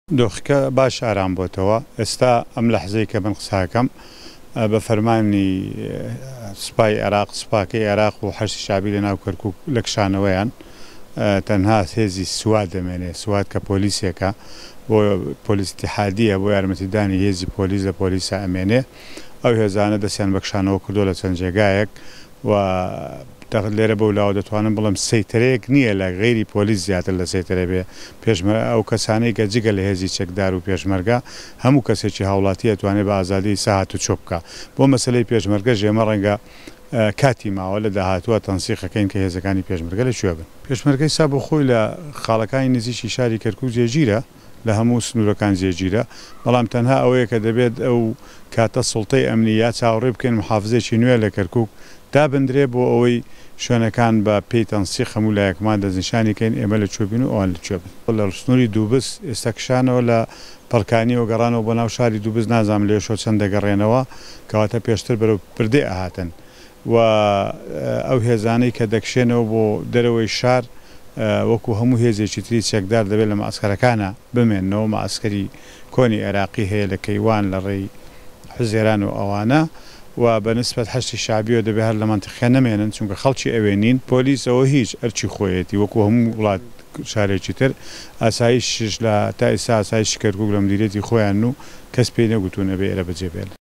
دۆخەکە باش ئارام بۆتەوە، ئێستا ئەم لەحزەی کە من قسەکەم بە فەرمانی سوپای عێراق، سوپاکەی عێراق و حەشدی شەعبی لە ناو کەرکوک لە کشانەوەیان تەنها هێزی سواد دەمێنێ، سواد کە پۆلیسێکە بۆ پۆلیس ئیتیحادیە بۆ یارمەتیدانی هێزی پۆلیس لە پۆلیسا ئەمێنێ، ئەو هێزانە دەستیان بە کشانەوە کردوە لە چەند جێگایەک و لێرە بەو لاوە دەتوانم بڵێم سەیتەرەیەک نییە لە غەیری پۆلیس زیاتر لە سەیتەرە بێ پێشمەر ئەو کەسانەی کە جگە لە هێزی چەکدار و پێشمەرگە هەموو کەسێکی هاوڵاتی ئەتوانێ بە ئازادی ئیستا هاتوچۆ بکا بۆ مەسەلەی پێشمەرگەش ئێمە ڕەنگە کاتی ماوە لە داهاتووە تەنسیق ئەکەین کە هێزەکانی پێشمەرگە لە کوێ بن. پێشمەرگە ئیستا بۆ خۆی لە خاڵەکانی نزیکی شاری کەرکوک جێگیرە. لە هەموو سنوورەکان جێگیرە، بەڵام تەنها ئەوەیە کە دەبێت ئەو کاتە سوڵتەی ئەمنی یا چاوەڕێ بکەین موحافزێکی نوێ لە کەرکوک دابندرێ بۆ ئەوەی شوێنەکان بە پێی تەنسیق هەموو لایەکمان دەستنیشانی کەین ئێمە لە کوێ بین و ئەوان لە کوێ بن. لە سنووری دووبز ئێستا کشانەوە لە پەڵکانیەوە گەڕانەوە بۆ ناو شاری دووبز نازانم لەوێشەوە چەند دەگەڕێنەوە کەواتە پێشتر بەرەو پردێ ئەهاتن. و ئەو هێزانەی کە دەکشێنەوە بۆ دەرەوەی شار وەکو هەموو هێزێکی تری چەکدار دەبێت لە مەعسکەرەکانا بمێننەوە، مەعسکەری کۆنی عێراقی هەیە لە کەیوان لە ڕێی حوزێران و ئەوانە و بە نسبەت حەشدی شەعبیەوە دەبێت هەر لە مەنتیقەکە نەمێنن چونکە خەڵکی ئەوێ نین. پۆلیس ئەوە هیچ ئەرکی خۆیەتی وەکو هەموو وڵات شارێکی تر، ئاسایشیش لە تا ئیستا ئاسایشی کەرکوک لە مدیریەتی خۆیانن و کەس پێی نەگوتوون ئەبێ ئێرە بەجێ بێلن.